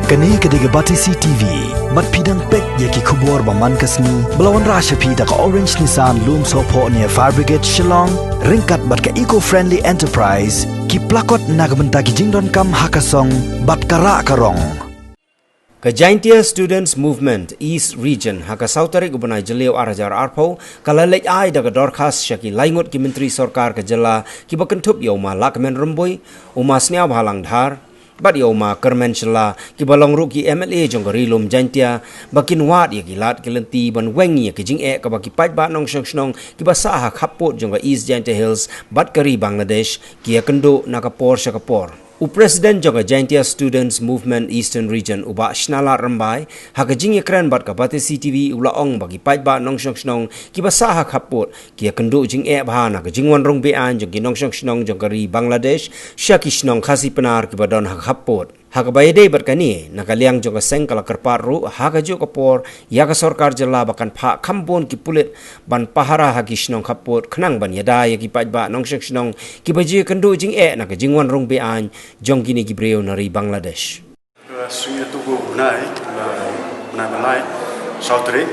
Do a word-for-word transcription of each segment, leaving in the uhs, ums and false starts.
Kane ka dei ka Batesi T V, bad phi dang peit ïa ki khubor ba man ka sngi, ba la wanrah sha phi da ka Orange Nissan Lumsohphoh near Fire Brigade Shillong, ryngkat bad ka Eco Friendly Enterprise, ki plakot na ka bynta ki jingdonkam ha ka song, bad ka rah ka rong. Ka Jaintia Students Movement East Region, ha ka saw tarik u bnai Jylliew ar hajar arphew, ka la leit ai da ka dorkhas sha ki laingut ki myntri sorkar ka jylla, kiba kynthup ïa u ma Lahkmen Rymbui, u ma Sniawbhalang Dhar, bad ïa u ma Kyrmen Shylla, kiba long ruh ki M L A jong ka Ri Lum Jaintia, ba kin wad ïa ki lad ki lynti ban weng ïa ki jingeh kaba ki paidbah nongshong shnong, kiba sah ha khappud jong ka East Jaintia Hills, bad ka ri Bangladesh, ki ïakynduh na ka por sha ka por. U President jong ka Jaintia Students Movement Eastern Region, u Bah Shnalad Rymbai, ha ka jingïakren bad ka Batesi T V u la ong ba ki paidbah nongshong shnong, kiba sah ha khappud, ki ïakynduh jingeh bha na ka jingwan rung be-aiñ jong ki nongshong shnong jong ka ri Bangladesh, sha ki shnong Khasi Pnar kiba don ha khappud. Ha kaba ïadei bad kane, na ka liang jong ka seng ka la kyrpad ruh, ha kajuh ka por, ïa ka sorkar jylla ba kan phah kham bun ki pulit, ban pahara ha ki shnong khappud, khnang ban ïada ïa ki paidbah nongshong shnong, kiba ju ïakynduh jingeh na ka jingwan rung be-aiñ, jong kine ki briew na ri Bangladesh. Ka sngi ïa tu u bnai, ba, bnai ba lai, saw tarik,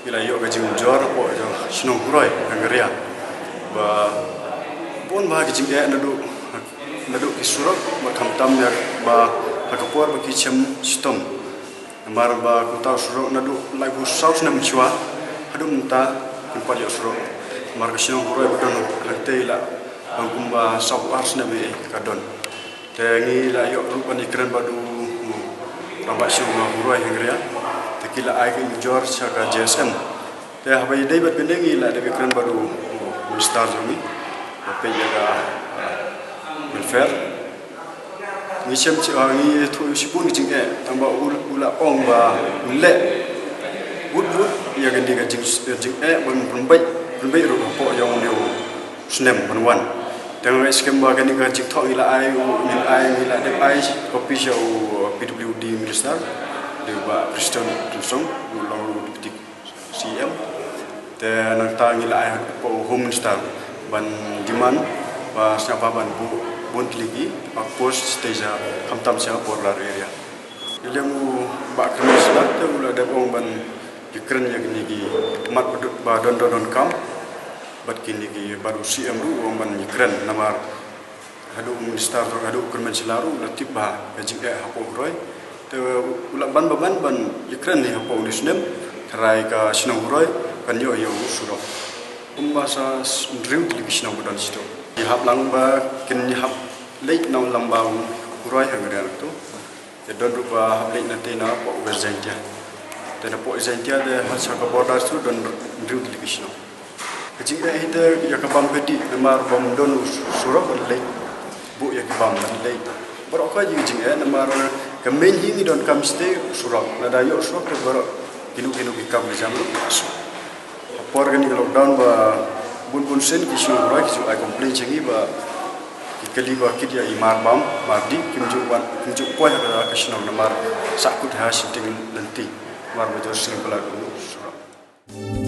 ngi la ïoh ka jingujor, hapoh jong shnong Huroi, Hangaria. Ba, bun bha ki jingeh naduh, naduh ki surok, bad khamtam ïa ba, ha ka por ba ki shem shitom. Namar ba kumta u surok naduh, lai buh saw snem shuwa, haduh mynta, kim pat ïoh surok. Namar ka shnong Huroi ba don hangtei la, bang kumba saw ar snem eh ka don. Te ngi la ïoh ruh ban ïakren bad u, u rangbah shnong Huroi Hangaria. Te ki la ai ka ujor sha ka J S M. Te haba ïadei bad kane ngi la dep ïakren bad u, u minister jong ngi. Ba peit ïa ka, ah, welfare. Ngi shem shi, ah, ngi ïathuh shibun ki jingeh. Tang ba u, u la ong ba un leh. Wut wut ïa kane ka jing, jingeh ban pynbeit, pynbeit ruh hapoh ïa une u snem ban wan. Te nga ngeit skhem ba kane ka jingthoh ngi la ai, ngi la ai, ngi la dep ai copy sha u P W D minister, dei u Bah Prestone Tynsong, u long u deputy C M. Te nangta ngi la ai hapoh u home minister ban demand ba sngewbha ban buh bun tylli ki outpost shatei sha khamtam sha border area. Ïa liang u Bah Kyrmen Shylla te u la dep ong ban ïakren ïa kine ki mat ba don, ba don, don, donkam. Bad kine ki, bad u C M ruh u ong ban ïakren namar haduh u minister ruh, haduh u Kyrmen Shylla ruh u la tip ba ka jingeh hapoh Huroi. Te u la ban ba ban, ban ïakren hi hapoh une u snem, tharai ka shnong Huroi kan ïoh ïa u surok. Kumba sa hynriew tylli ki shnong ba don shito. Ïahap lang ba kin ïahap leit na u lyngba u Huroi Hangaria tu. Te don ruh ba hap leit na te na poh West Jaintia. Te na poh West Jaintia te ha sha ka border tu don hynriew tylli ki shnong. Ka jingeh hi te ïa ka bam ka dih namar bym don u surok ban leit. Buh ïa ki bam ban leit. Baroh ka jingeh namar ka main hi ngi donkam shatei u surok. Lada ïoh u surok te baroh kino kino ki kam ka jam ruh. Ha por kane ka lockdown ba bun bun sien ki shnong Huroi ki ju ai complain sha ngi ba ki kylli ba kit ïa i mar bam, mar dih, kim ju wan, kim ju poi ha ka shnong namar sahkut ha shiteng lynti. Namar ba jor sien pala ka surok.